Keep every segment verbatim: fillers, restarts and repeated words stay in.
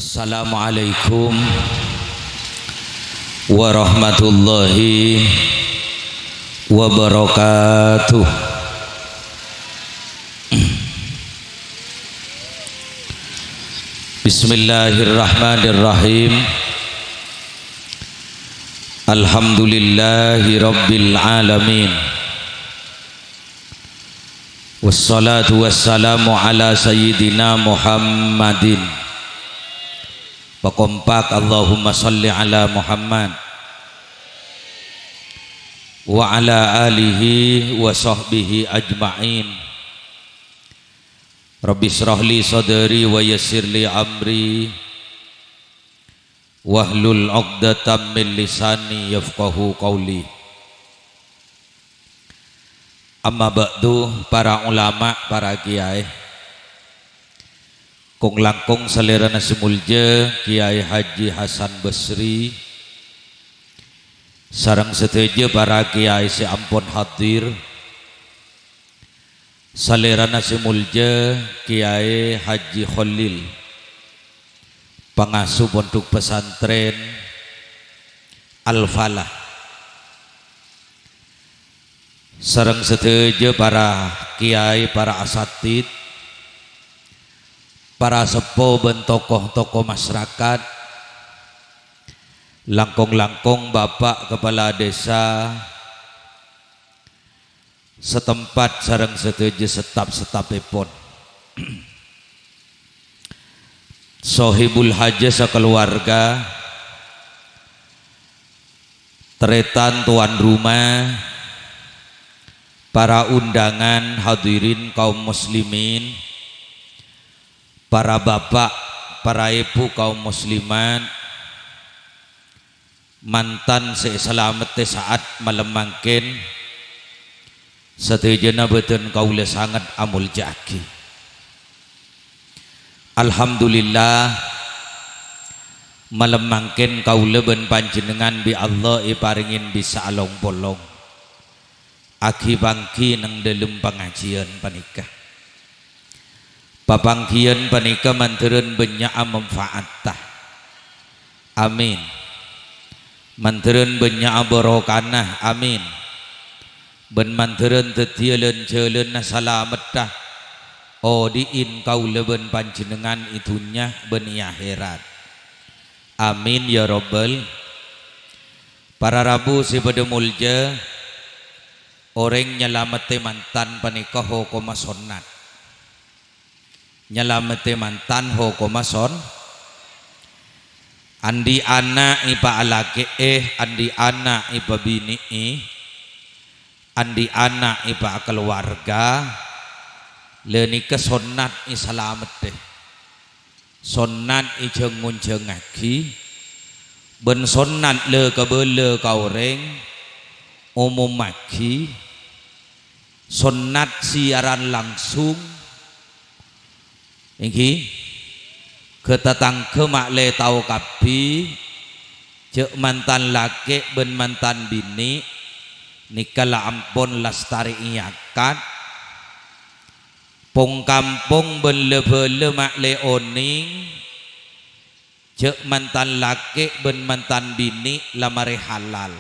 Assalamualaikum warahmatullahi wabarakatuh. Bismillahirrahmanirrahim. Alhamdulillahirabbil alamin. Wassalatu wassalamu ala sayyidina Muhammadin. Pakompak, Allahumma shalli ala Muhammad wa ala alihi wa sahbihi ajma'in. Rabbi shrah li sadri wa yassir li amri, wahlul 'uqdatam min lisani yafqahu qauli. Amma ba'du, para ulama, para kiyaè, kong-langkong salèrana sè molja Kiai Haji Hasan Basri, sareng sadhâjâ para kiyaè sè ampon hadir, salèrana sè molja Kiai Haji Kholil, pangasuh Pondhuk Pesantren Al-Falah, sareng sadhâjâ para kiyaè, para asatid, para seppo bân tokoh-tokoh masyarakat, langkong-langkong Bapak Kepala Desa setempat sareng sadhâjâ setap-setapèpon. Sohibul hajah sakaluwarga, tarètan tuan rumah, para undangan, hadirin kaum muslimin, para bapak, para èbhu kaum muslimat, mantan sè èsalamettè sa'at malem mangkèn, sadhâjâna bâdân kaulâ sanget amolja'aghi. Alhamdulillah, malem mangkèn kaulâ bân panjhennengngan bi' Allah èparèngè bisaa long-polong. Aghi-pangghi neng dhâlem pangajiyân panèka. Papangghiyân panèka mandhârân bânnya'a manfaatta. Amin. Mandhârân bânnya'a barokana. Amin. Bân mandhârân dhâddhiyâ lan-jhâlânna salametta odi'in kaulâ bân panjhennengngan è dhunnya bân è akhèrat. Amin, ya Rabbal. Para rabu sè padâ molja, orèng nyalamettè mantan panèka hokomma sonnat. Nyalamettè mantan hokomma son-, andi' ana' èpaalakè'è, andi' ana' èpabinè'è, andi' ana' èpaakaluwarga, la nèka sonnat èsalamettè. Sonnat èjhâng-onjhângngaghi, bân sonnat la kabâlâ ka orèng, omommaghi, sonnat siyaran langsung, èngghi, ka tatangghâ ma'lè tao kabbhi, jhâ' mantan lakè' bân mantan binè' nèka la ampon lastarè èakat, pong-kampong bân la-bâlâ ma'lè onèng, jhâ' mantan lakè' bân mantan binè' la marè halal.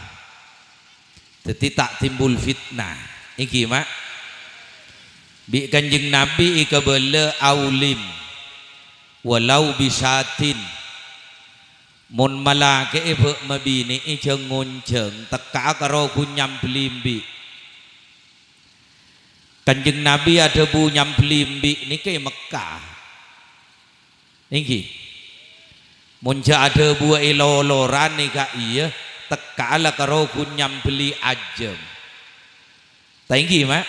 Dhâddhi ta' timbul fitnah. Èngghi, Ma'? Bi' Kanjeng Nabi èkabâlâ aulim, walau bisyatin. Mon malakè'è bâ' mabinè'è jhâng-ngonjhâng, tekka'a karo ghun nyambelli embi'. Kanjeng Nabi adhâbu nyambelli embi' nèka è Mekkah. Èngghi. Mon jhâ' adhâbuwâ è loloran nèka iyâ, tekka'a la karo ghun nyambelli ajâm. Ta' èngghi, Ma'?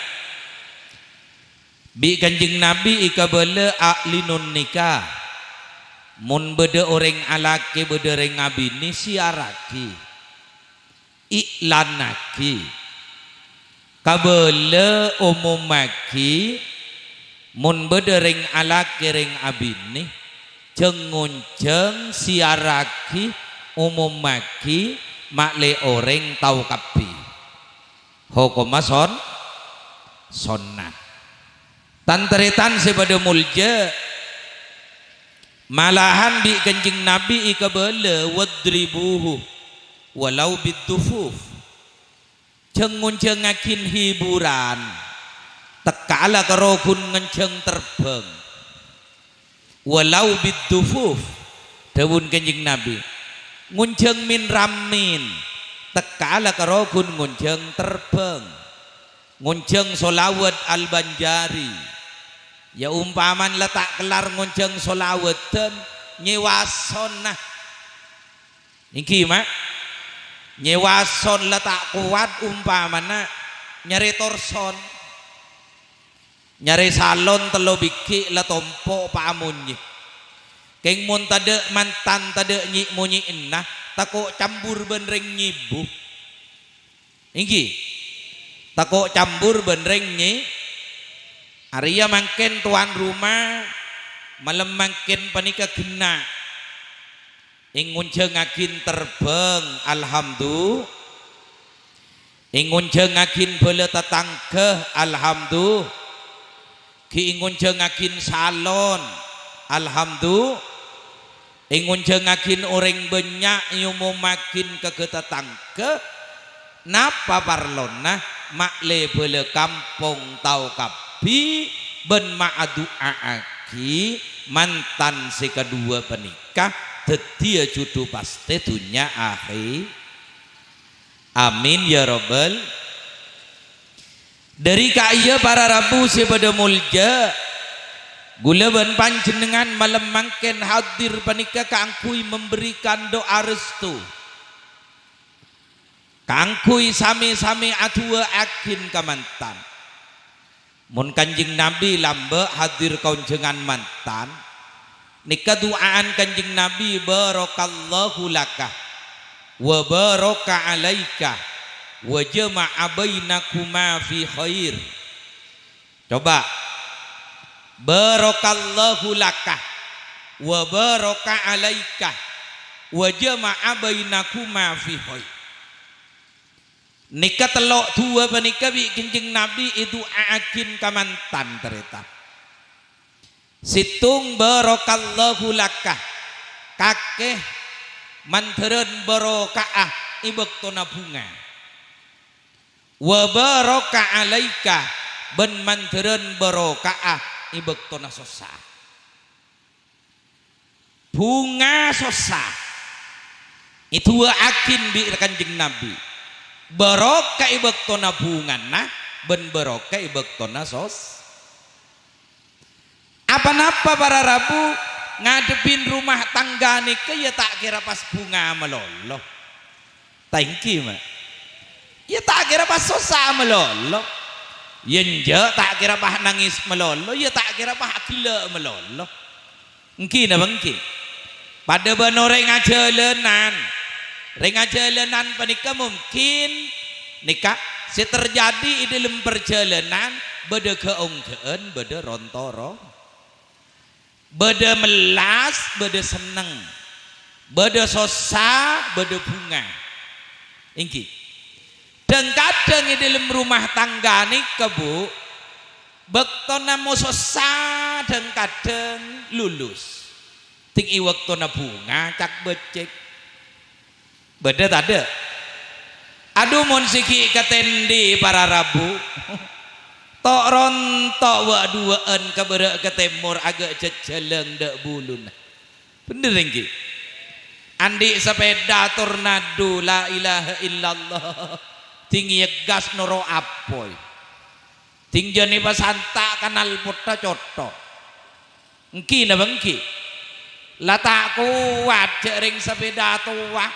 Bi' Kanjeng Nabi èkabâlâ a'linun nikah. Mon bâdâ orèng alakè, bâdâ rèng abinè, siyarraghi. I'lannaghi, kabâlâ omommaghi, mon bâdâ rèng alakè rèng abinè, jhâng-ngonjhâng siyarraghi, omommaghi, ma'lè orèng tao kabbhi. Hokomma son-, sonnat. Tan-tarètan sè padâ molja, Malahan bi' Kanjeng Nabi èkabâlâ, "Wadribuhu walau biddufuf." Jhâng-ngonjhângngaghin hiburan, tekka'a la karo ghun ngonjhâng terbhâng. "Walau biddufuf," dhâbuna Kanjeng Nabi, "ngonjhâng min-rammin, tekka'a la karo ghun ngonjhâng terbhâng." Ngonjhâng sholawat al-Banjari. Ya, umpamana la ta' kellar ngonjhâng sholawatan, nyèwa sonna. Èngghi, Ma'? Nyèwa son la ta' kowat, umpamana nyarè torson. Nyarè salon tello bighi' la tompo' pa' amonyè. Kèng mon tadâ' mantan tadâ' nyi'-monyi'na, tako' cambur bân rèng nyèbu. Èngghi, tako' cambur bân rèng nyi-, arèya mangkèn towan roma malem mangkèn panèka ghenna'. Èngonjhângngaghin terbhâng, alhamdu-, èngonjhângngaghin bhâlâ tatangghâ, alhamdu-, ghi' èngonjhângngaghin salon, alhamdu-, èngonjhângngaghin orèng bânnya', èomommaghin ka ghâ-tatangghâ, napa parlona ma'lè bhâlâ kampong tao kabbhi bân ma' adu'a'aghi mantan sè kaduwâ panèka dhâddhiyâ jhudhu pastè dhunnya akhè-, amin, ya Rabbal. Dhâri ka'iyâ para rabu sè padâ molja, ghulâ bân panjhennengngan malem mangkèn hadir panèka kaangghuy memberikan doa restu, kaangghuy samè-samè adu'a'aghin ka mantan. Mon Kanjeng Nabi lambâ' hadir ka onjhângan mantan, nèka du'a'an Kanjeng Nabi, "Barakallahu laka, wa baraka alaika, wa jama'a bainakuma fi khair." Coba. "Barakallahu laka, wa baraka alaika, wa jama'a bainakuma fi khair." Nèka tello' duwâ panèka bi' Kanjeng Nabi èdu'a'aghin ka mantan, tarètan. Sèttong, "Barakallahu laka," kakè mandhârân baroka'ah è bâktona bhunga. "Wa baraka alaika," bân mandhârân baroka'ah è bâktona sossa. Bhunga sossa èdu'a'aghin bi' Kanjeng Nabi. Barokah è bâktona bhungana bân barokah è bâktona sos-, Apa-napa para rabu ngadhebbhin rumah tangga nèka ya ta' kèra pas bhunga malolo. Ta' èngghi, Ma'? Ya ta' kèra pas sossa malolo. Ya enjâ' ta' kèra pas nangès malolo, ya ta' kèra pas ghellâ' malolo. Èngghi napa èngghi? Padâ bân orèng ajhâlânan. Rèng ajhâlânan panèka mungkin nèka sè terjadi è dâlem parjhâlânan bâdâ ghâ-ongghâ'ân, bâdâ ron-toron. Bâdâ mellas, bâdâ senneng. Bâdâ sossa, bâdâ bhunga. Èngghi. Dhâng-kadhâng è dâlem rumah tangga nèka, Bu, bâktona mo sossa dhâng-kadhâng lulus. Dhing è bâktona bhunga cak-bâcèk. Bâdâ tadâ'? Adhu, mon sè ghi' katèndhi para rabu, to'-ronto' wâ'-duwâ'ân ka bârâ' ka tèmor aghâ' jhâjhâlâng dâ' buluna. Bhender èngghi? Andi' sapèda tornado, la ilaha illallah. Dhing èyègghâs noro' apoy. Dhing jhân èpasanta' kanal pottha cotto'. Èngghi napa èngghi? La ta' kowat jhâ' rèng sapèda towa.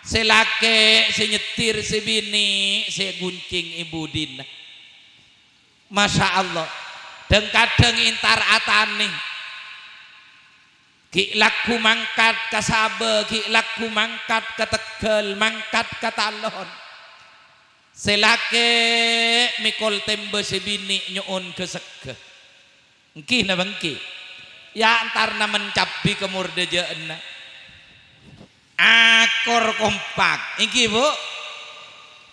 Sè lakè', sè nyettir, sè binè', sè ghuncèng è budina. Masya Allah. Dhâng-kadhâng entar atanè. Ghi' lagghu mangkat ka Sabâ, ghi' lagghu mangkat ka Teggal, mangkat ka Talon. Sè lakè' mèkol tèmbhâ sè binè' nyo'on ghâ-seggâ. Èngghi napa èngghi? Ya, entarna men cabbhi ka mordhâjâ'ânna. Akor kompak. Èngghi, Bu?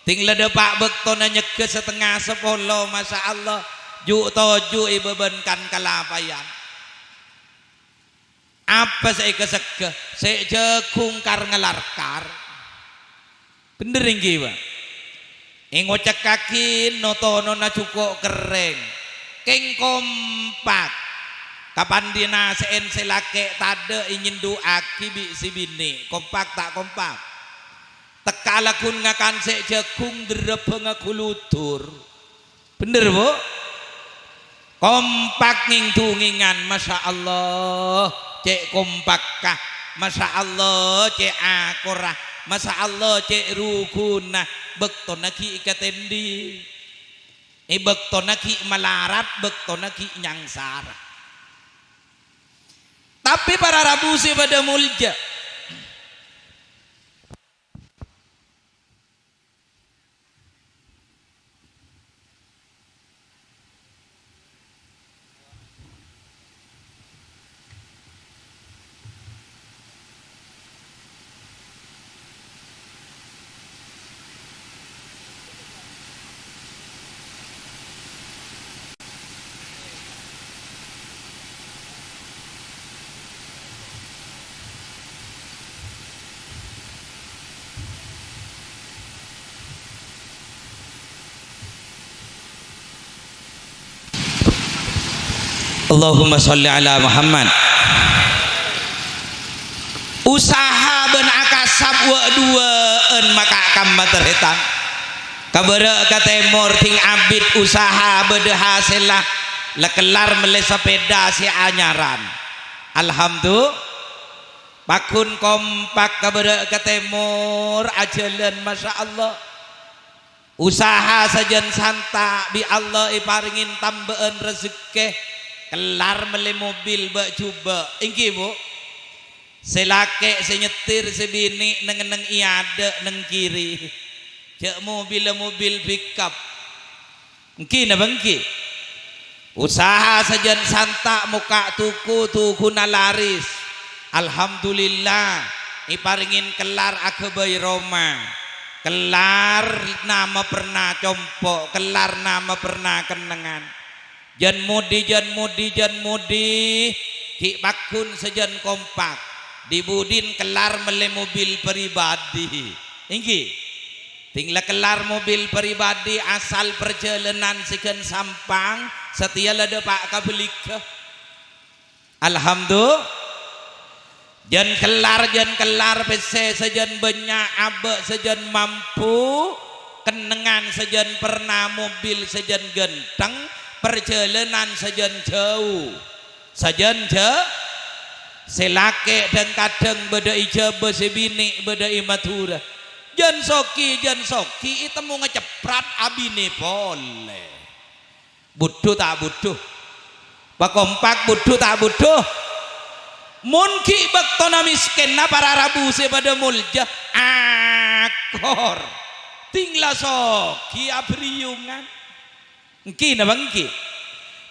Dhing la dâpa' bâktona nyegghâ satengnga sapolo, masya Allah. Ju'-toju' è bâbân kan-kalapa'an. Apa sè èkasegghâ? Sè jhâghung kar-ngalarkar. Bhender ènggi, Pak? Èngocekkaghi no-tonona jhuko' kerrèng. Kèng kompak. Kapandhina sè'èn sè lakè' tadâ' ènyendhu'aghi bi' sè binè'. Kompak ta' kompak? Tekka' laghun ngakan sè jhâghung dherrâbbhâ ngaghuludur. Bhender, Bu? Kompak ngèng-dhungèngan, masya Allah, cè' kompakka, masya Allah, cè' akorra, masya Allah, cè' ruguna, bâktona ghi' èkatèndhi. È bâktona ghi' malarat, bâktona ghi' nyangsara. Tapè para rabu sè padâ molja, Allahumma shalli ala Muhammad. Usaha bân akasab wâ'-duwâ'ân maka' kamma tarètan. Ka bârâ' ka tèmor dhing abit usaha bâdâ hasèlla, la kellar mellè sapèda sè anyaran. Alhamdu-, pagghun kompak ka bârâ' ka tèmor ajhâlân, masya Allah. Usaha sajân santa' bi' Allah èparèngè tambâ'ân rejekkè, kellar mellè mobil bâ' jhubâ'. Ènggi, Bu? Sè lakè' sè nyettir, sè binè' neng-enneng è adâ' neng kiri. Jhâ' mobilla mobil pickup. Ènggi napa ènggi? Usaha sajân santa' mokka' toko, tokona laris. Alhamdulillah, èparèngè kellar aghâbây roma. Kellar nama perna compo', kellar nama perna kennengngan. Jân modi, jân modi, jân modi, ghi' pagghun sajân kompak. Dhi-budhina kellar mellè mobil pribadi. Ènggi? Dhing la kellar mobil pribadi, asal parjhâlânan sè ghân Sampang, satèya la dâpa' ka Baliga. Alhamdu-, jân kellar, jân kellar pèssè sajân bânnya', abâ' sajân mampu, kennengngan sajân perna, mobil sajân ghântheng, parjhâlânan sajân jhâu. Sajân jhâ-, sè lakè' dhâng-kadhâng bâdâ è Jhâbâ, sè binè' bâdâ è Madhurâ. Jân soghi, jân soghi, ètemmo ngaceprat abinè polè. Budhu ta' budhu? Pakompak budhu ta' budhu? Mon ghi' bâktona mèskènna para rabu sè padâ molja, akor. Dhing la soghi abherriyungan. Ènggi napa ènggi?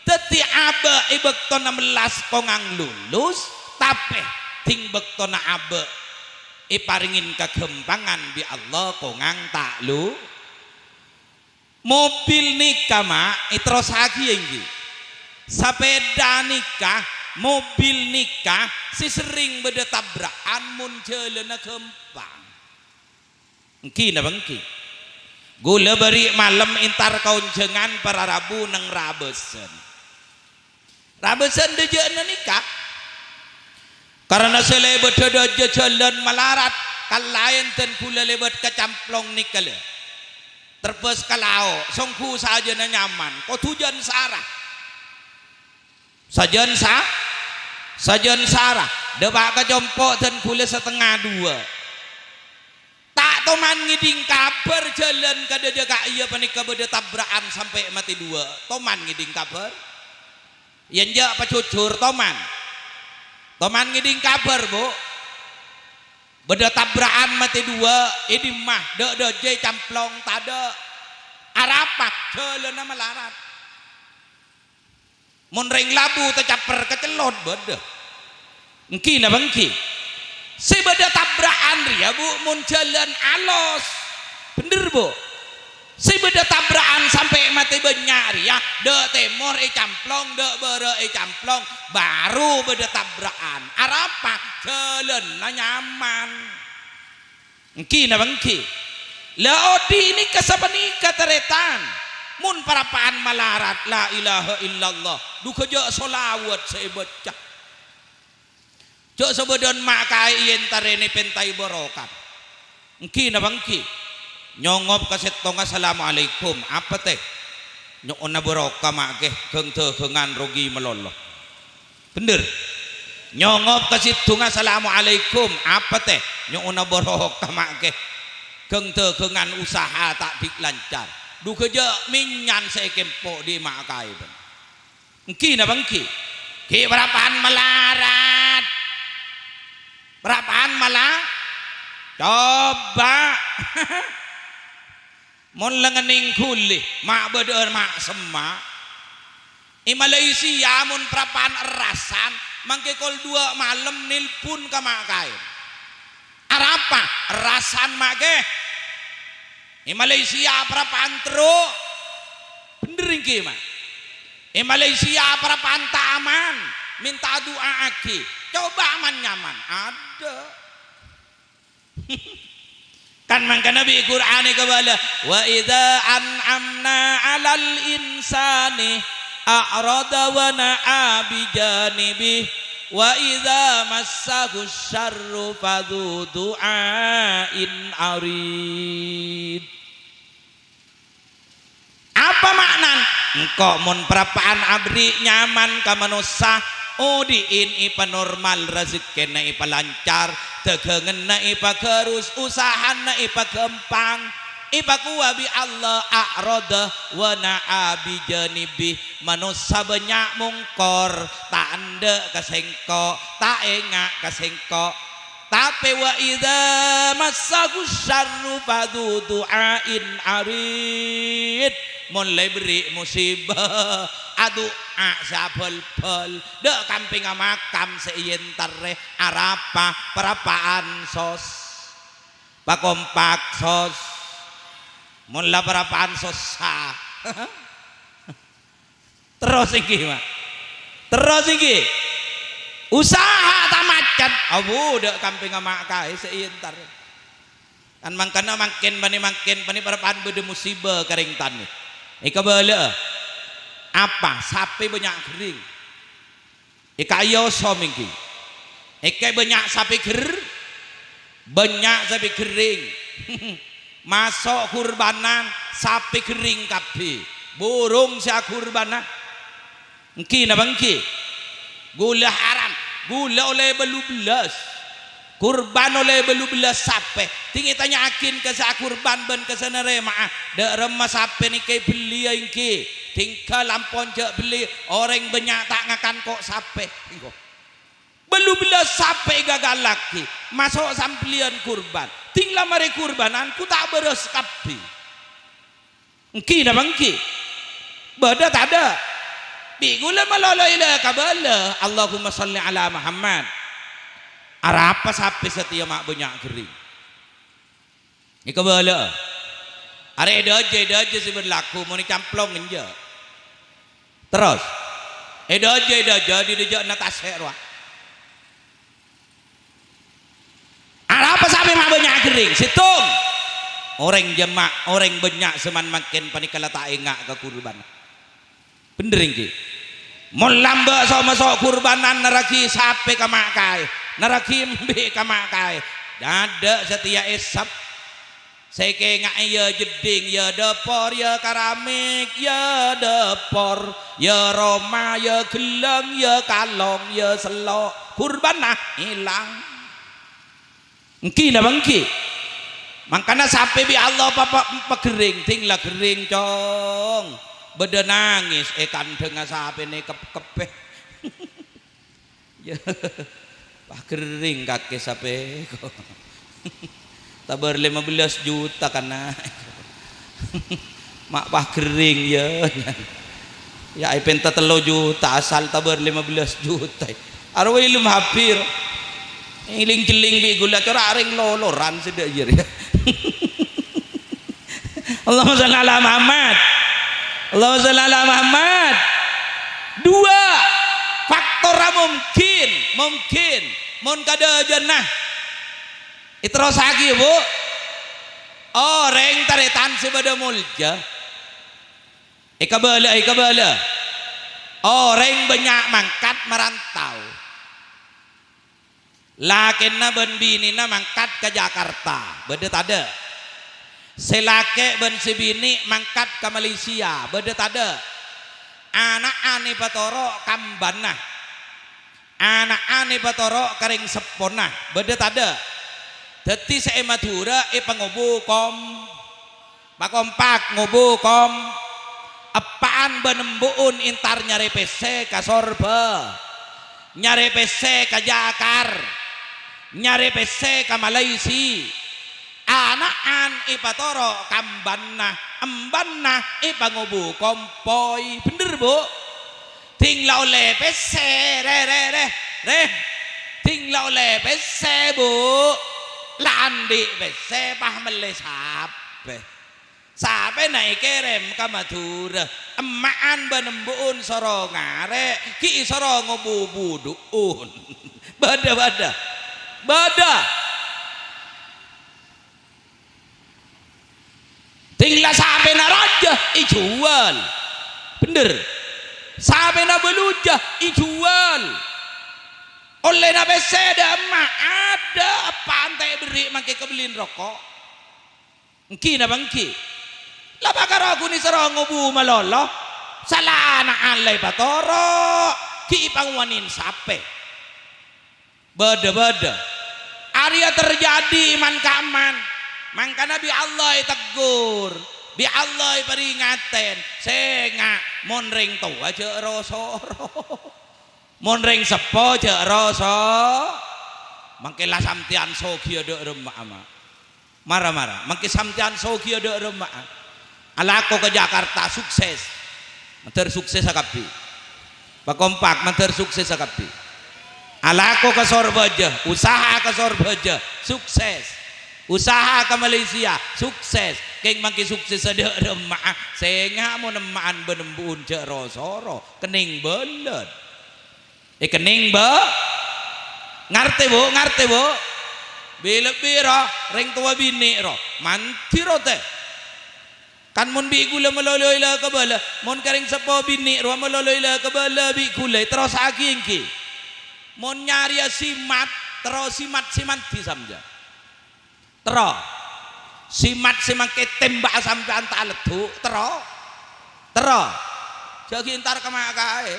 Dhâddhi abâ' è bâktona mellas kongang lulus, tapè dhing bâktona abâ' èparèngè kaghâmpangan bi' Allah kongang ta' lu-, Mobil nèka, Ma', èterrossaghi ènggi. Sapèda nèka, mobil nèka sè serrèng bâdâ tabra'an mon jhâlânna ghâmpang. Ènggi napa ènggi? Ghulâ bâri' malem entar ka onjhângan para rabu neng Rabâsân. Rabâsân dâjâ'na nèka, karana sè lèbât dâjâ jhâlân malarat, kalaèn dân ghulâ lèbât ka Camplong nèka, lè. Terbâs ka lao', songghu sajâna nyaman, kodhu jân sara. Sajân sa-, sajân sara, dâpa' ka compo' dân ghulâ satengnga duwâ'. Ta' toman ngèdhing kabhâr jhâlân ka dâjâ ka'iyâ panèka bâdâ tabra'an sampè' matè duwâ'. Toman ngèdhing kabhâr? Yâ, enjâ' pajhujhur, toman. Toman ngèdhing kabhâr, Bu. Bâdâ tabra'an matè duwâ', è dimma? Dâ', dâjâ è Camplong, tadâ'. Arapa? Jhâlânna malarat. Mon rèng labu tacapper ka cellot bâdâ. Ènggi napa ènggi? Sè bâdâ tabra'an rèya, Bu, mon jhâlân alos. Bhendher, Bu? Sè bâdâ tabra'an sampè' matè bânnya' rèya, dâ' tèmor Mor ècamplong, dâ' bârâ' ècamplong, bhuru bâdâ tabra'an. Arapa? Jhâlânna nyaman. Èngghi napa èngghi? La odi' nèka sapanèka tarètan. Mon parappa'an malarat, la ilaha illallah, dhu ghâjâ' sholawat sè èbâca. Jhâ' sabâdhân ma' kaè èyentarè nèpèntaè barokah. Èngghi napa èngghi? Nyongop ka sèttonga, "Assalamualaikum." "Apa, tè?" "Nyo'ona barokah, ma' kè, ghâng-dhâghângan rogi malolo." Bhendher. Nyongop ka sèttonga, "Assalamualaikum." "Apa, tè?" "Nyo'ona barokah, ma' kè, ghâng-dhâghângan usaha ta' dhi' lancar." Dhu ghâjâ' mènyan sè èkempo' dhi' ma' kaè, bân. Èngghi napa èngghi? Ghi' parappa'an malarat. Parappa'an mala-, coba. Mon lèngènèng ghuli, ma' bâdâ ma' semma'. È Malaysia mon parappa'an rasan, mangkè kol duwâ' malem nèlpon ka ma' kaè. Arapa? Rasan ma' kè. È Malaysia parappa'an terro. Bhendher èngghi, ma'? È Malaysia parappa'an ta' aman, mènta adu'a'aghi. Coba aman-nyaman, adâ'. Kan mangkana bi' Qur'an èkabâlâ, "Wa idza an'amna 'alal insani a'rada wa na'a bi janibih, wa idza massahus syarru fadzu du'ain 'arid." Apa ma'nana? Engko' mon parappa'an aberri' nyaman ka manossa, odi'in èpanormal razekkèna èpalancar, dhâghânganna èpaghârus, usahana èpaghâmpang, èpakowa bi' Allah, a'rada wa na'a bi janibih. Manossa bânnya' mongkor, ta' endâ' ka sèngko', ta' enga' ka sèngko'. Tapè, "Wa idza massahus syarru fadzu du'ain 'arid." Mon la èberri' musibâ, adu'a sè abhâlbhâl, dâ' kampèngnga makam sè èyentarè, arapa? Parappa'an sos. Pakompak sos. Mon la parappa'an sossa. Terros èngghi, ma'. Terros èngghi. Usaha ta' macet. Abu, dâ' kampèngnga ma' kaè sè èyentar. Kan mangkana mangkèn bânnè mangkèn bânnè parappa'an bâdâ musibâ ka rèng tanè. Èkabâlâ'â. Apa? Sapè bânnya' ghering. Èka' èosom èngghi. Èkè bânnya' sapè gher-, bânnya' sapè ghering. Maso' kurbanan, sapè ghering kabbhi. Burung sè akurbana. Èngghi napa èngghi? Ghulâ haram. Ghulâ ollè bâllu bellâs. Kurban ollè bâllu bellâs sapè. Ding ètanya'aghin ka sè akurban bân ka sè narèma'a, "Dâ' remma sapè nèka èbelliyâ èngghi? Dingghâl ampon jhâ' belli, orèng bânnya' ta' ngakan ko' sapè." Èngko. Bâllu bellâs sapè èghâghâllaghi, maso' sambelliyân kurban. Ding la marè kurbanan, ghu ta' bârâs kabbhi. Èngghi napa èngghi? Bâdâ tadâ'? Bi' ghulâ malolo èlâ kabâlâ, Allahumma shalli ala Muhammad. Arapa sapè satèya ma' bânnya' ghering? Èkabâlâ'â. Arè èdâjâ, èdâjâ sè berlaku, mon ècamplong enjâ'. Terros, èdâjâ, èdâjâ, dhi-, dâjâ'na tasè' rowa. Arapa sapè ma' bânnya' ghering? Sèttong. Orèng jemma', orèng bânnya' sè man-, mangkèn panèka la ta' enga' ka kurban. Bhendher èngghi? Mon lambâ' so-, maso' kurbanan nerraghi sapè ka ma' kaè, nerraghi embi' ka ma' kaè. Tadâ' satèya èsap. Sè èkènga'è ya jeddhing, ya dâpor, ya karamik, ya dâpor, ya roma, ya ghellâng, ya kalong, ya sello'. Kurbanna èlang. Èngghi napa èngghi? Mangkana sapè bi' Allah pa-, pa-, paghering, ding la ghering, cong. Bâdâ nangès è kandhângnga sapèna kep-, keppè. Ya, paghering kakè sapè ko. Tabâr lèma bellâs juta kana. Ma' paghering, ya. Ya, èpènta tello juta, asal tabâr lèma bellâs juta. Arowa èlem habbhi, ro. Èling-cèling bi' ghulâ, cora' arèng loloran sè dâ' iyâ, ya. Allahumma shalli ala Muhammad. Allahumma shalli ala Muhammad. Duwâ', faktorra mungkin, mungkin, mon kadhâjâna. Èterrossaghi, Bu. Orèng tarètan sè bâdâ molja. Èkabâlâ, èkabâlâ. Orèng bânnya' mangkat marantau. Lakèna bân binèna mangkat ka Jakarta, bâdâ tadâ'? Sè lakè' bân sè binè' mangkat ka Malaysia, bâdâ tadâ'? Ana'na èpatoro' ka embânna. Ana'na èpatoro' ka rèng seppona, bâdâ tadâ'? Dhâddhi sè è Madhurâ èpangobu kom-, Pakompak ngobu kom-, eppa'an bân embu'un entar nyarè pèssè ka Sorbhâ, nyarè pèssè ka Jakar, nyarè pèssè ka Malaysia. Ana'na èpatoro' ka embânna, embânna èpangobu kompoy. Bhendher, Bu? Dhing la ollè pèssè, rè, rè, rè, rè. Dhing la ollè pèssè, Bu. La andi' pèssè, pas mellè sapè. Sapèna èkèrèm ka Madhurâ. Emma'an bân embu'un soro ngarè', ghi' soro ngobu budhu'un. Bâdâ, bâdâ. Bâdâ. Dhing la sapèna rajâ èjhuwâl. Bhendher. Sapèna bâlujâ èjhuwâl. Ollèna pèssè dâ' emma', adâ' eppa'an ta' èberri' mangkè kabellin roko'. Èngghi napa èngghi? La pakara ghun èsoro ngobu malolo. Sala ana'na la èpatoro', ghi' èpangowanè sapè. Bâdâ-bâdâ. Arèya terjadi man-ka'emman. Mangkana bi' Allah ètegghur, bi' Allah èparèngatè, sènga' mon rèng towa jhâ' ro-soro. Mon rèng seppo jhâ' ro-so-, mangkè la sampèyan sogiyâ dâ' remma'a, Ma'. Mara-mara, mangkè sampèyan sogiyâ dâ' remma'a. Alako ka Jakarta, sukses. Mandhâr sukses sakabbhi. Pakompak, mandhâr sukses sakabbhi. Alako ka Sorbhâjâ, usaha ka Sorbhâjâ, sukses. Usaha ka Malaysia, sukses. Kèng mangkè sukses dâ' remma'a. Sènga' mon emma'an bân embu'un jhâ' ro-soro, kennèng bâlât. Èkennèng, Bâ? Ngartè, Bu? Ngartè, Bu? Bi-, lebbi, ro, rèng towa binè', ro. Mandhi, ro, tè. Kan mon bi' ghulâ malolo èla kabâlâ, mon ka rèng seppo binè', ro, malolo èla kabâlâ bi' ghulâ, terrossaghi èngghi. Mon nyarèya simat, terro simat sè mandhi, samjâ. Terro. Simat sè mangkè tèmba'a sampèyan ta' aleddhu', terro. Terro. Jhâ' ghi' entar kemma' kaè.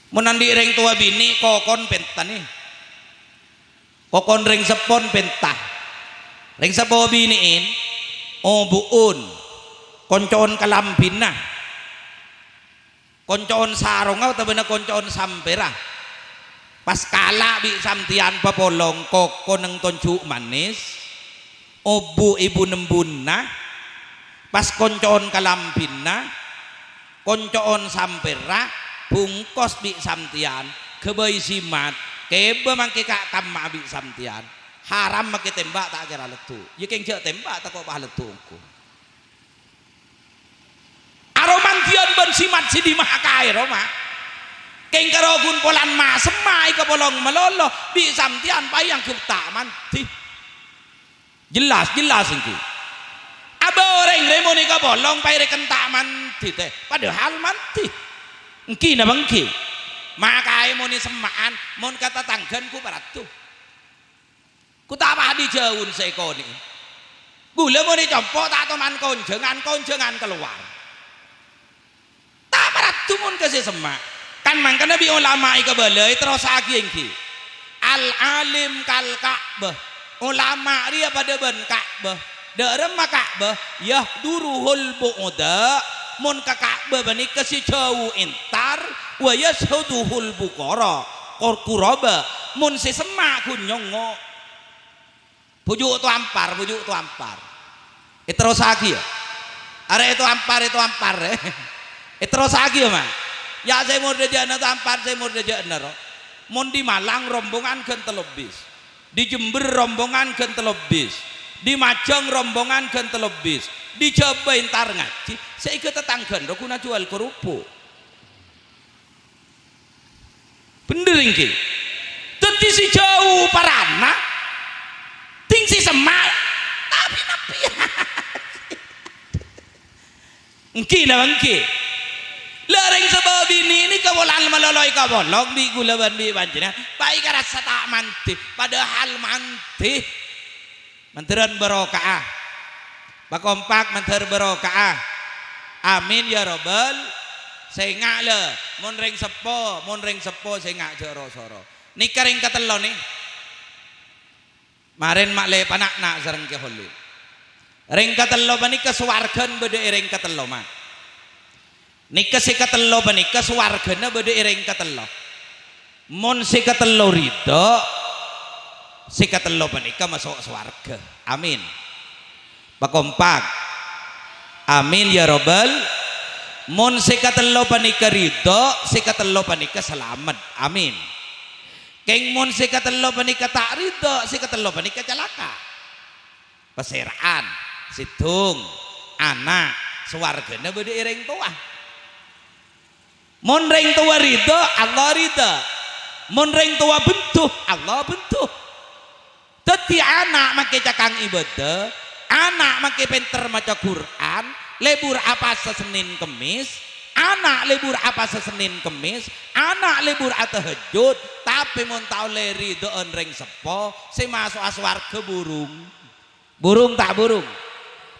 Mon andi' rèng towa binè', kokon pènta, nè. Kokon rèng seppon pènta. Rèng seppo binè'en, obu'un, konco'on kalambhina. Konco'on sarongnga otabâna konco'on sampèra. Pas kala' bi' sampèyan papolong koko neng tonju' manis, obu' è bun-embunna, pas konco'on kalambhina, konco'on sampèra, bungkos bi' sampèyan, ghâbây simat, kèbâ mangkè ka' kamma'a bi' sampèyan. Haram mangkè tèmba' ta' kèra leddhu'. Yâ kèng jhâ' tèmba' tako' pas leddhu' ongghu. Aromandhiyân bân simat sè dimma'a kaè, roma. Kèng karo ghun polana ma'-semma' èkapolong malolo, bi' sampèyan paèyanggep ta' mandhi. Jelas, jelas èngghi. Abâ' orèng rè mon èkapolong paè rèken ta' mandhi, tè. Padahal mandhi. Èngghi napa èngghi? Ma' kaè mon èsemma'an, mon ka tatangghân ku paraddu. Ku ta' padhi jhâuna sè èkonè'è. Ghulâ mon ècompo' ta' toman konjhângan, konjhângan kalowar. Ta' paraddu mon ka sè semma'. Kan mangkana bi' olama èkabâlâi terrossaghi èngghi. Al-alim kal Ka'bah. Olama rèya padâ bân Ka'bah. Dâ' remma Ka'bah? Yahduruhul bu'da. Mon ka Ka'bah panèka sè jhâu entar, wa yashhaduhul buqara. Kor-, quraba. Mon sè semma' ghun nyongngo'. Bhuju' toampar, bhuju' toampar. Èterrossaghi, yâ. Arè ètoampar, ètoampar, eh. Èterrossaghi, yâ, Ma'. Yâ, sè mordhâjâna toampar, sè mordhâjâna, ro. Mon di Malang, rombongan ghân tello bis. Di Jember, rombongan ghân tello bis. Di Majâng, rombongan ghân tello bis. Di Jhâbâ entar ngajhi, sè èghâ tatangghâna, ro, ghun ajhuwâl kerupuk. Bhendher èngghi. Dhâddhi sè jhâu parana, dhing sè semma', tapè nabbhi. Èngghi napa èngghi? La rèng sabâ' binè' nèka polana malolo èkaolok bi' kaulâ bân bi' panjhennengngan, pas èkarassa ta' mandhi, padahal mandhi. Mandhârân barokah. Pakompak mandhâr barokah. Amin ya rabbal. Sènga' la, mon rèng seppo, mon rèng seppo sènga' jhâ' ro-soro. Nèka rèng katello nè. Marèn ma' lè pana'na sareng Kè Holil. Rèng katello panèka sowarghâna bâdâ è rèng katello, Ma'. Nèka sè katello panèka sowarghâna bâdâ è rèng katello. Mon sè katello ridho, sè katello panèka maso' sowarghâ. Amin. Pakompak. Amin ya rabbal. Mon sè katello panèka ridho, sè katello panèka salamet. Amin. Kèng mon sè katello panèka ta' ridho, sè katello panèka calaka. Pasèra'an, sèddhung, ana', sowarghâna bâdâ è rèng towa. Mon rèng towa ridho, Allah ridho. Mon rèng towa bendhu, Allah bendhu. Dhâddhi ana' makè cakang ibâdâ, ana' makè pènter maca Qur'an, lebur apasa Sennèn Kemmès, ana' lebur apasa Sennèn Kemmès, ana' lebur atahajjud, tapè mon ta' ollè ridho'ân rèng seppo, sè maso'a sowarghâ burung. Burung ta' burung?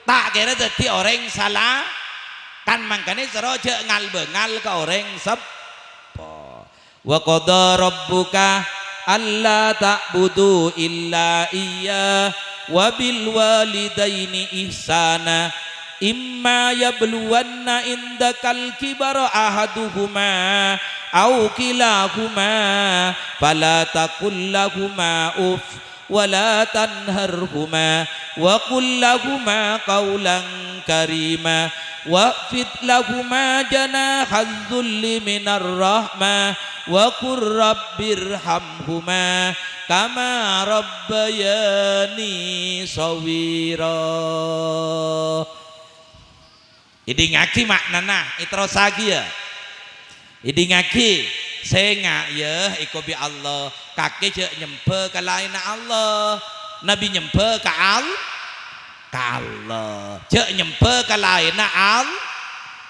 Ta' kèra dhâddhi orèng sala-, kan mangkana soro jhâ' ngal-bângal ka orèng seppo. Wa qadha rabbuka alla ta'budu illa iyyah wa bil walidaini ihsana. Imma yablughanna indakal kibara ahaduhuma aw kilahuma fala taqul lahuma uff ولا تنهرهما وقل لهما قولا كريما واخفض لهما جناح الذل من الرحمة وقل رب ارحمهما كما ربياني صغيرا. Èdingngaghi ma'nana, èterrossaghi, yâ. Èdingngaghi, sènga', yâ, èko bi' Allah, kakè jhâ' nyembhâ ka laènna Allah. Nabbhi nyembhâ ka Al-, ka Allah. Jhâ' nyembhâ ka laènna Al-,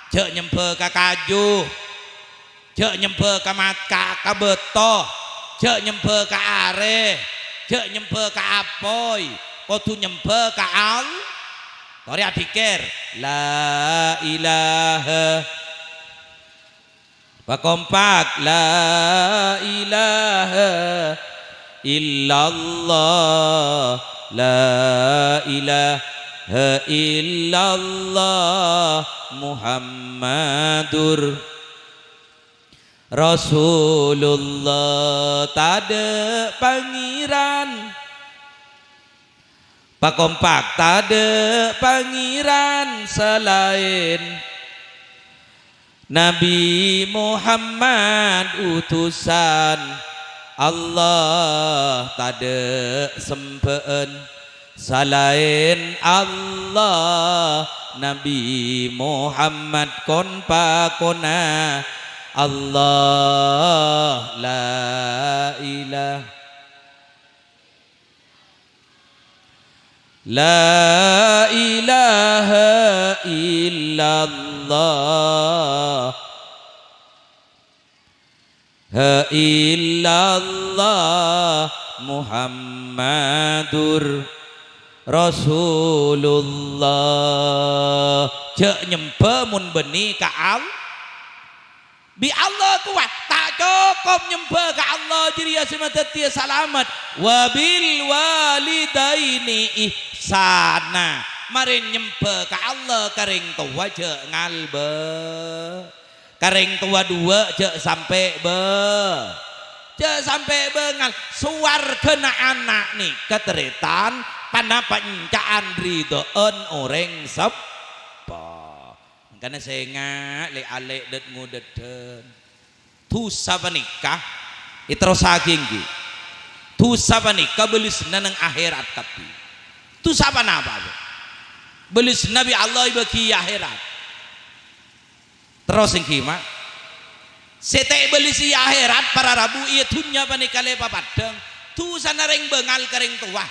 jhâ' nyembhâ ka kaju. Jhâ' nyembhâ ka mat-, ka, ka bâto, jhâ' nyembhâ ka arè, jhâ' nyembhâ ka apoy, kodhu nyembhâ ka All-, torè abikkèr, "La ilaha," pakompak, "La ilaha illallah, la ilaha illallah Muhammadur." Rasulullah, tadâ' Pangèran. Pakompak, tadâ' Pangèran salaèn Nabbhi Muhammad utusan Allah, tadâ' sembhâ'ân salaèn Allah, Nabbhi Muhammad kon-pakonna Allah, la ilah-, la ilaha illallah. Ha illallah Muhammadur Rasulullah. Jhâ' nyembhâ mon bânnè ka All-, bi' Allah kowat. Ta' cokop nyembhâ ka Allah jârèya sè madhâddhiyâ salamet. Wa bil walidaini ihsana. Marè nyembhâ ka Allah ka rèng towa jhâ' ngalbâ. Ka rèng towa duwâ' jhâ' sampè' bâ-, jhâ' sampè' bângal. Sowarghâna ana' nèka tarètan panapa enca'an ridho'ân orèng seppo. Mangkana sènga' lè'-alè' dhât-ngodâdhân. Dhusa panèka èterrossaghi èngghi. Dhusa panèka bâlessanna neng akhèrat kabbhi. Dhusa panapa, Bu? Bâlessanna bi' Allah èbâghi è akhèrat. Terros èngghi, Ma'. Sè ta' èbâlisi è akhèrat, para rabu, è dhunnya panèka lè papaddhâng. Dhusana rèng bângal ka rèng towa.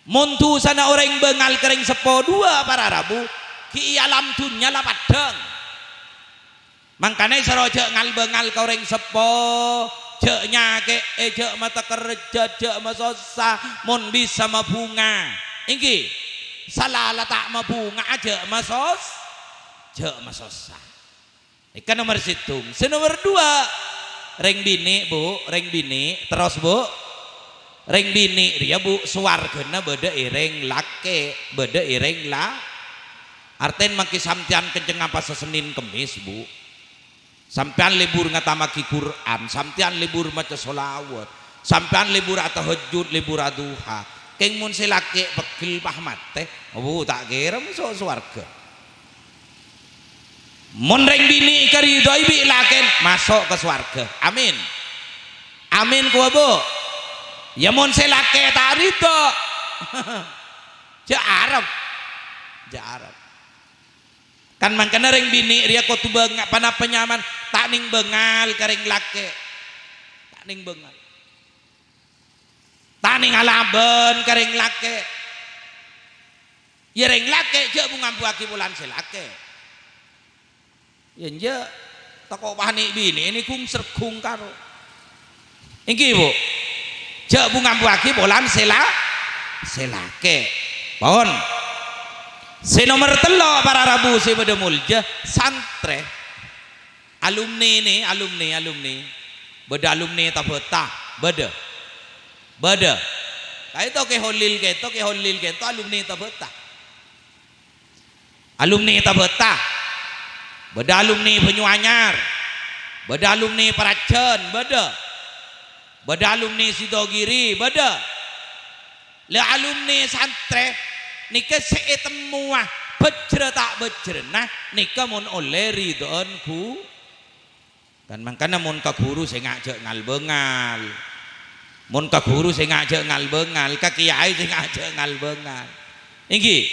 Mon dhusana orèng bângal ka rèng seppo duwâ', para rabu, ghi' è alam dhunnya la paddhâng. Mangkana èsoro jhâ' ngal-bângal ka orèng seppo, jhâ' nyakè'è, jhâ' matekerrejjhât, jhâ' masossa, mon bisa mabhunga. Èngghi, sala la ta' mabhunga, jhâ' masos-, jhâ' masossa. Nèka nomer sèttong. Sè nomer duwâ', rèng binè', Bu, rèng binè'. Terros, Bu. Rèng binè' rèya, Bu, sowarghâna bâdâ è rèng lakè', bâdâ è rèng la-, artèna mangkè sampèyan kencengnga pasa Sennèn Kemmès, Bu. Sampèyan lebur ngatamaghi Qur'an, sampèyan lebur maca sholawat, sampèyan lebur atahajjud, lebur aduha. Kèng mon sè lakè' peggel pas matè, Bu, ta' kèra maso' sowarghâ. Mon rèng binè' èkaridhoi bi' lakèna, maso' ka sowarghâ. Amin. Amin, kowa, Bu. Ya, mon sè lakè' ta' ridho, jhâ' arep. Jhâ' arep. Kan mangkana rèng binè' rèya kodhu bânga-, panapa nyamana, ta' nèng bângal ka rèng lakè'. Ta' nèng bângal. Ta' nèng alabân ka rèng lakè'. Ya, rèng lakè' jhâ' bu-ngambuwâghi polana sè lakè'. Ya, enjâ', tako' panè' binè' nèko sèrghung karo. Èngghi, Bu. Jhâ' bu-ngambuwâghi polana sè la-, sè lakè'. Pon. Sè nomer tello', para rabu sè bâdâ molja, santrè. Alumni nè, alumni, alumni. Bâdâ alumni Tabata, bâdâ. Bâdâ. Kaèto Kè Holil, kaèto Kè Holil, kaèto alumni Tabata. Alumni Tabata. Bâdâ alumni Banyuanyar. Bâdâ alumni Parajân, bâdâ. Bâdâ alumni Sidogiri, bâdâ. La alumni santrè nèka sè ètemmowa bhâjhrâ ta' bhâjhrâna nèka mon ollè ridho'an ghu-, Kan mangkana mon ka ghuru sènga' jhâ' ngal-bângal. Mon ka ghuru sènga' jhâ' ngal-bângal, ka kèyaè sènga' jhâ' ngal-bângal. Èngghi,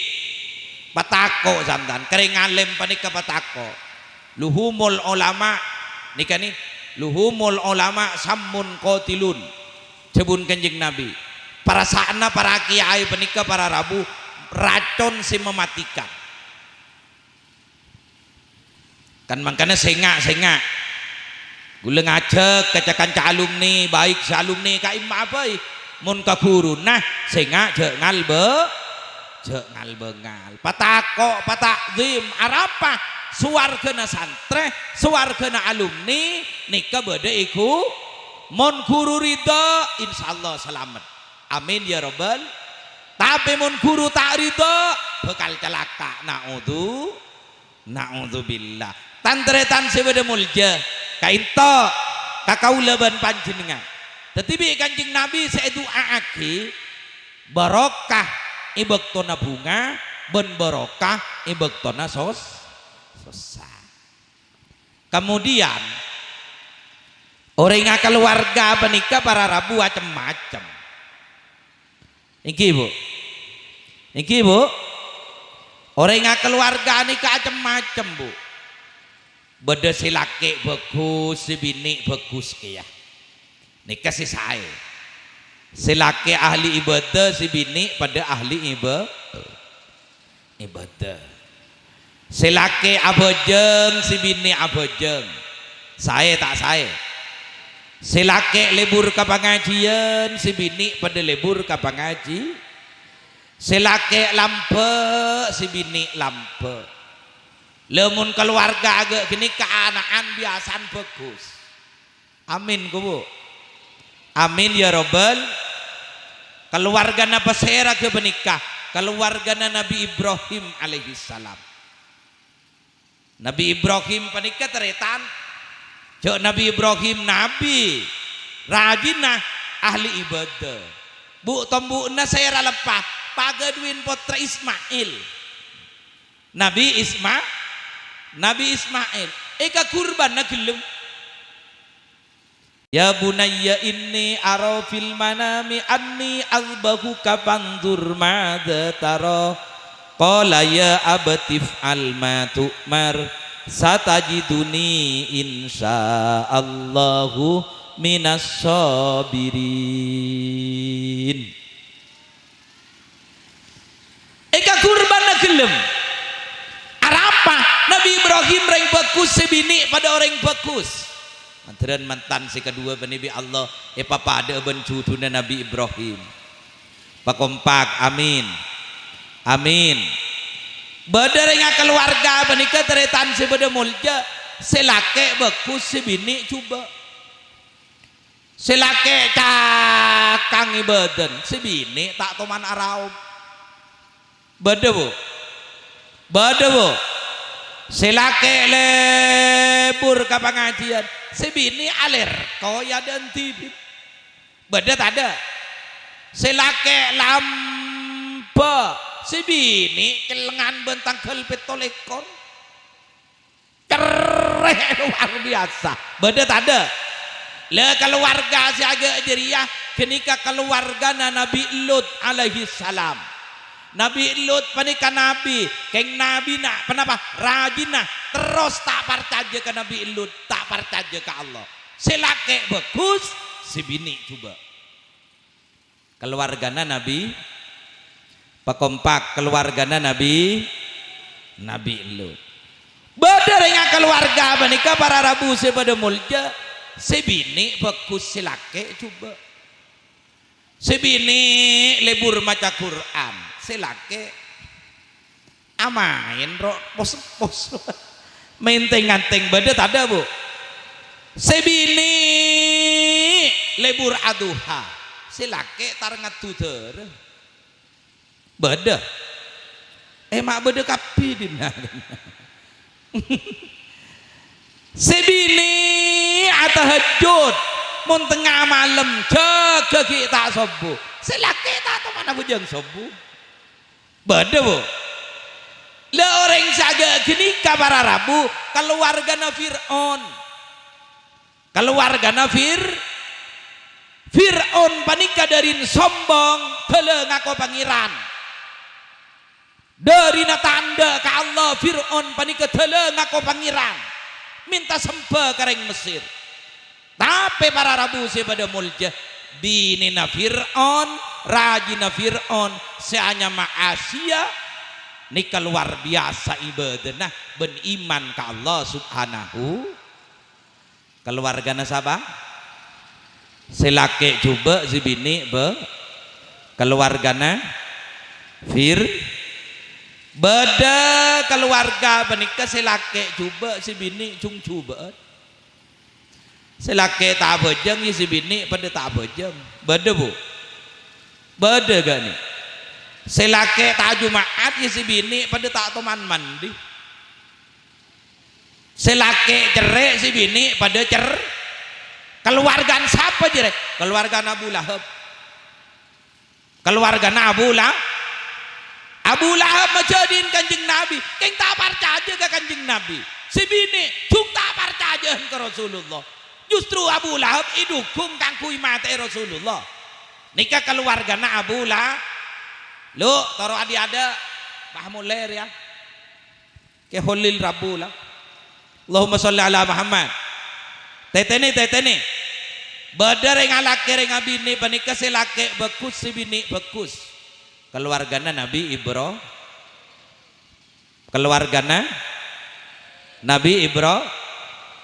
patako' santan, ka rèng alèm panèka patako'. Luhumul ulama, nèka nè, luhumul ulama sammun qatilun. Dhâbuna Kanjeng Nabi, "Parasaanna para kèyaè panèka, para rabu, racon sè mamatikan." Kan mangkana sènga', sènga'. Ghulâ ngajhâk ka ca-kanca alumni, baik sè alumni ka'imma'a bhâi. Mon ka ghuruna, sènga' jhâ' ngalbâ-, jhâ' ngal-bângal. Patako', pata'zim, arapa? Sowarghâna santrè, sowarghâna alumni, nèka bâdâ è ghu-, mon ghuru ridho, insyaallah salamet. Amin ya rabbal. Tapè mon ghuru ta' ridho, bhâkal calaka'. Na'udzu-, Na'udzubillah. Tan-tarètan sè bâdâ molja, kaènto ka kaulâ bân panjhennengngan. Dhâddhi bi' Kanjeng Nabi sè èdu'a'aghi barokah è bâktona bhunga bân barokah è bâktona sos-, sossa. Kemudian, orèng akalowarga panèka para rabu acem-macem. Èngghi, Bu? Èngghi, Bu? Orèng akalowarga nèka acem-macem, Bu. Bâdâ sè lakè' bhâghus, sè binè' bhâghus kèya. Nèka sè saè. Sè lakè' ahli ibadah, sè binè' padâ ahli iba-, ibadah. Sè lakè' abhâjâng, sè binè' abhâjâng. Saè ta' saè? Sè lakè' lebur ka pangajiyân, sè binè' padâ lebur ka pangaji-, sè lakè' lambâ', sè binè' lambâ'. Lamon kalowarga aghâ' ghânèka ana'an biyasana bhâghus. Amin, ko, Bu. Amin, ya rabbal. Kalowargana pasèra ghâpanèka? Kalowargana Nabi Ibrahim alaihissalam. Nabi Ibrahim panèka tarètan. Jhâ' Nabi Ibrahim nabi, rajina ahli ibadah. Bu'-tombu'na sèra leppa, paghâdhuwin pottra Ismail. Nabi Isma-, Nabi Ismail. Èkaghurbanna ghellem. "Ya bunayya inni ara fil manami anni azbahuka fanzur madza tara." Qala, "Ya abati if'al ma tu'mar. Satajiduni insyaallahu minas shabirin. Èkakurbâna ghellem. Arapa? Nabbhi Ibrahim rèng bhâghus, sè binè' padâ orèng bhâghus. Mandhârân mantan sè kaduwâ bânnè bi' Allah èpapadâ'â bân jhudhuna Nabbhi Ibrahim. Pakompak, amin. Amin. Bâdâ rèng kalowarga panèka, tarètan sè bâdâ molja, sè lakè' bhâghus, sè binè' jhubâ'. Sè lakè' cakang è bâdân, sè binè' ta' toman araop. Bâdâ, Bu? Bâdâ, Bu? Sè lakè' lebur ka pangajiân, sè binè' alèrko è adâ'ân dhibi'. Bâdâ tadâ'? Sè lakè' lambâ', sè binè' cellengan bân tangghâl pètto lèkor. Cerrè lowar biyasa. Bâdâ tadâ'? La, kalowarga sè aghâ' jârèya ghânèka kalowargana Nabbhi Lut alaihissalam. Nabbhi Lut panèka nabbhi, kèng nabbhina, ponapa? Rajina, terros ta' parcajâ ka Nabbhi Lut, ta' parcajâ ka Allah. Sè lakè' bhâghus, sè binè' jhubâ'. Kalowargana Nabbhi, pakompak, kalowargana Nabbhi, Nabbhi Lut. Bâdâ rèng kalowarga panèka, para rabu sè padâ molja, sè binè' bhâghus, sè lakè' jhubâ'. Sè binè' lebur maca Qur'an, sè lakè' amaèn ro' pos-pos. Menteng-nganteng. Bâdâ tadâ', Bu? Sè binè' lebur aduha, sè lakè' tar ngaddu dârâ. Bâdâ? Eh, ma' bâdâ kabbhi dinna'. Sè binè' atahajjud, mon tengnga malem, jâgâ ghi' ta' sobbhu. Sè lakè' ta' toman abhâjâng sobbhu. Bâdâ, Bu? La, orèng sè aghâ' ghânèka, para rabu, kalowargana Fir'aun. Kalowargana Fir-, Fir'aun panèka dârina sombong, dâlâ ngako pangèran. Dârina tandhâ ka Allah, Fir'aun panèka dâlâ ngako pangèran, mènta sembâ ka rèng Mesir. Tapè para rabu sè padâ molja, binèna Fir'aun, rajina Fir'aun sè anyama Asia, nèka lowar biyasa ibâdâna bân iman ka Allah Subhanahu. Kalowargana sapa? Sè lakè' jhubâ', sè binè' bhâ-, kalowargana Fir-, bâdâ kalowarga panèka sè lakè' jhubâ', sè binè' jhung jhubâ'ân. Sè lakè' ta' abhâjâng, ya sè binè' padâ ta' abhâjâng. Bâdâ, Bu? Bâdâ, ghi? Sè lakè' ta' ajuma'at, ya sè binè' padâ ta' toman mandi. Sè lakè' cerrè', sè binè' padâ cer-, kalowargana sapa jârèya? Kalowargana Abu Lahab. Kalowargana Abu La-, Abu Lahab majâdhi'in Kanjeng Nabbhi, kèng ta' parcajâ ka Kanjeng Nabbhi. Sè binè' jhung ta' parcajâ'ân ka Rasulullah. Justru Abu Lahab èdhughung kaangghuy matè'è Rasulullah. Nèka kalowargana Abu La-, Lu, toro' adhi' adâ'. Pas molè rèya. Kè Kholil rabu la. Allahumma sholli ala Muhammad. Tètènè, tètènè. Bâdâ rèng alakè, rèng abinè panèka sè lakè' bhâghus, sè binè' bhâghus. Kalowargana Nabbhi Ibra-, kalowargana Nabbhi Ibra-,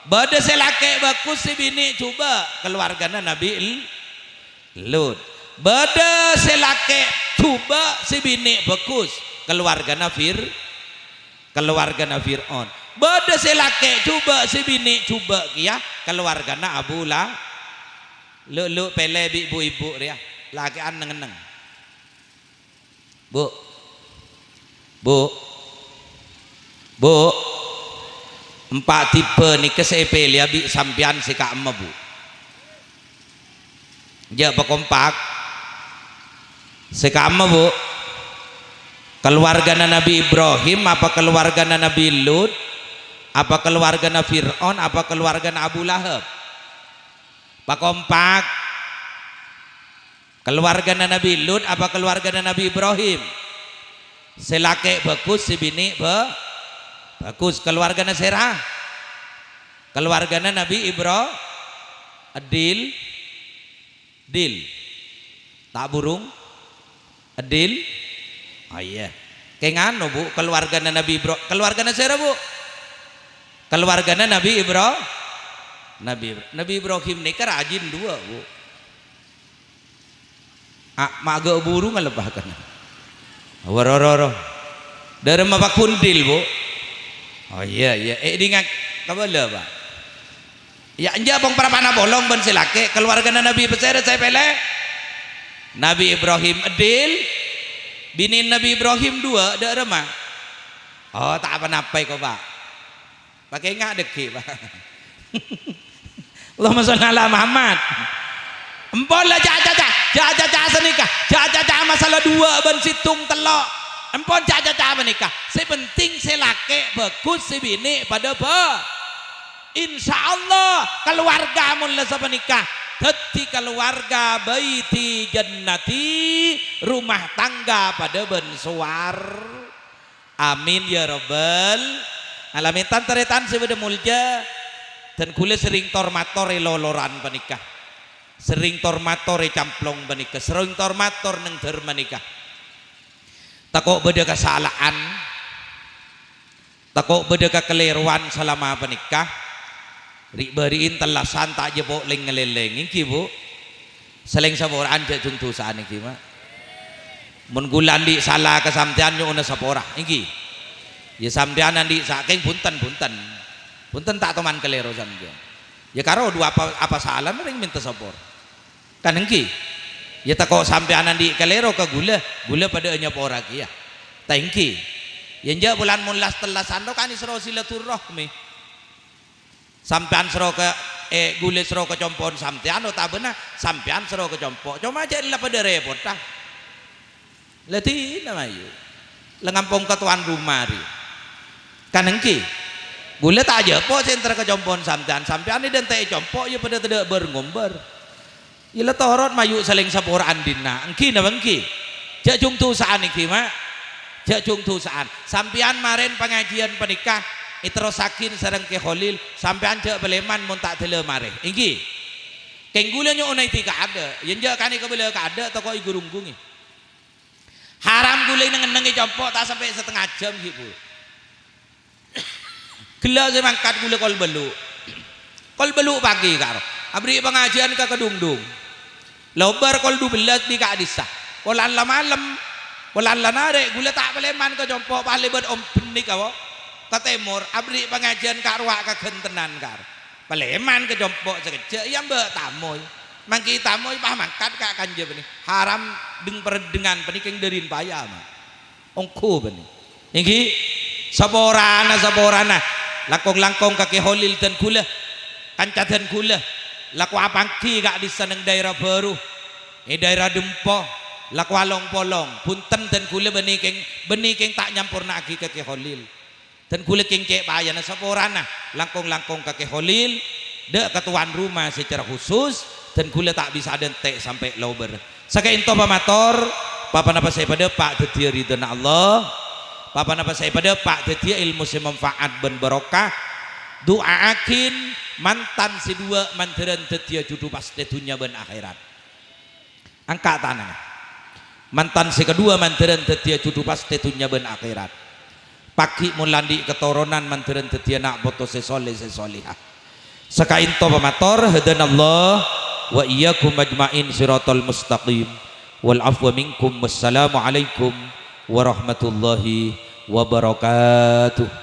bâdâ sè lakè' bhâghus, sè binè' jhubâ'. Kalowargana Nabbhi El-, Lut. Bâdâ sè lakè' jhubâ', sè binè' bhâghus. Kalowargana Fir-, kalowargana Fir'aun. Bâdâ sè lakè' jhubâ', sè binè' jhubâ' kèya. Kalowargana Abu La-, Lu'-lu' pèlè bi' bu-ibu rèya. Lakè'an neng-enneng. Bu. Bu. Bu. Empa' tipe nèka sè èpèlèya bi' sampèyan sè ka'emma, Bu. Jhâ' pakompak. Sè ka'emma, Bu. Kalowargana Nabbhi Ibrahim apa kalowargana Nabbhi Lut? Apa kalowargana Fir'aun? Apa kalowargana Abu Lahab? Pakompak. Kalowargana Nabbhi Lut apa kalowargana Nabbhi Ibrahim? Sè lakè' bhâghus, sè binè' bhâ-, Bagus, kaluwargana sèra? Kaluwargana Nabi Ibra-, Edil? Dil. Ta' burung? Edil? Oh, iyâ. Kèng anu, Bu, kaluwargana Nabi Ibra-, kaluwargana sèra, Bu? Kaluwargana Nabi Ibra-, Nabi Ibra-, Nabi Ibrahim nèka rajin duwâ', Bu. A-, ma' ghâ' buru ngalebbhâghân. Woro-roro. Dâremma pakondil, Bu? Oh, iyâ, iyâ. È, dinga' kabâlâ, Pak. Iyâ, enjâ' pong parappa'na polong bân sè lakè', kaluwargana Nabi pasèra sè pèlè? Nabi Ibrahim Edil, binèna Nabi Ibrahim duwâ', dâremma? Oh, ta' pa-napa èko, Pak. Pakènga' dhâggi', Pak. Allahumma shalli ala Muhammad. Empon la ca'-caca', ca'-caca' sanèka, ca'-caca' masalah duwâ' bân sèttong tello'. Empon ca'-caca' panèka. Sè penting sè lakè' bagus, sè binè' padâ ba-, Insya Allah, kaluwarga mon la sapanèka dhâddhi kaluwarga baiti jannati, rumah tangga padâ bân sowar. Amin ya rabbal alamin. Tan-tarètan sè bâdâ molja, dân kaulâ serrèng tor-mator è loloran panèka. Serrèng tor-mator è Camplong panèka. Serrèng tor-mator neng Dâr panèka. Tako' bâdâ kasala'an, tako' bâdâ kakalèrowan salama panèka. Ri'-bâri'in tellasan ta' jhâ' po' lèng-ngalèlèng, ènggi, Bu? Salèng sapora'an jhâ' jhung dhusa'an, ènggi, Ma'? Mon kaulâ andi' sala ka sampèyan nyo'ona sapora, ènggi? Iyâ, sampèyan andi' sa-, kèng bhunten, bhunten. Bhunten ta' toman kalèro sampèyan. Iyâ, karo dhu apa, apa salana rèng mènta sapora. Kan ènggi? Iyâ, tako' sampèyan andi' kalèro ka kaulâ, kaulâ padâ anyapora kèya. Ta' ènggi? Iyâ, enjâ' bulân mon las-tellasan ro kan èsoro silaturrahmi. Sampèyan soro ka, eh, kaulâ soro ka compo'na sampèyan, otabâna sampèyan soro ka compo'. Coma jhâ' la padâ rèpotta. La dinna mayu. La ngampong ka towan roma rèya. Kan ènggi? Kaulâ ta' ajhâpo' sè entara ka compo'na sampèyan. Sampèyan èdântè'è compo', iyâ padâ tadâ' bâr-ngombâr. Iyâ la torot mayu' salèng sapora'an dinna'. Ènggi napa ènggi? Jhâ' jhung dhusa'an ènggi, Ma'. Jhâ' jhung dhusa'an. Sampèyan marèn pangajiyân panèka èterrossaghi sareng Kè Kholil. Sampèyan jhâ' palèman mon ta' dâlâ marè. Ènggi? Kèng kaulâ nyo'ona èdhi kaadâ'. Iyâ enjâ' kanèka bâlâ kaadâ' tako' ègurunggungi. Haram kaulâ neng-enneng è compo' ta' sampè' satengnga jhâm, ghi, Bu. Ghellâ' sè mangkat kaulâ kol bâllu'. Kol bâllu' pagi, kar. Aberri' pangajiyân ka kadhungdhung. La obbhâr kol dubellâs bi' ka'dissa'. Polana la malem. Polana la narè', kaulâ ta' palèman ka compo', pas lèbât ombhân nèka, wo. Ka tèmor, aberri' pangajiyân ka rowa ka ghântennan, kar. Palèman ka compo' sakejjhâ', iyâ mbâ' tamoy. Mangkè tamoy pas mangkat ka kanja bânnè. Haram dheng-parèddhengan bânnè kèng dârin paya, Ma'. Ongghu bânnè. Ènggi, saporana, saporana. Langkong-langkong ka Kè Kholil dân kaulâ. Kanca dân kaulâ. Lako apangghi ka'dissa' neng daèra bhâru. È daèra Dempo. Lako along-polong. Bhunten dân kaulâ bânnè kèng, bânnè kèng ta' nyamporna'aghi ka Kè Kholil. Dân kaulâ kèng cè' payana saporana, langkong-langkong ka Kè Kholil, dâ' ka towan roma secara khusus, dân kaulâ ta' bisa adântè' sampè' la obbhâr. Saka'ènto pamator, pa-ponapa sè èpadâpa' dhâddhiyâ ridhâna Allah, pa-ponapa sè èpadâpa' dhâddhiyâ èlmo sè manfaat bân barokah, du'aaghin mantan sè duwâ' mandhârân dhâddhiyâ jhudhu pastè dhunnya bân akhèrat. Angka' tanangnga. Mantan sè kaduwâ mandhârân dhâddhiyâ jhudhu pastè dhunnya bân akhèrat. Paghi' mon la andi' katoronan mandhârân dhâddhiyâ na' poto sè soleh sè soleha. Saka'ènto pamator, hadanallah wa iyyakum ajma'in siratal mustaqim. Wal afwa minkum. Wassalamualaikum warahmatullahi wabarakatuh.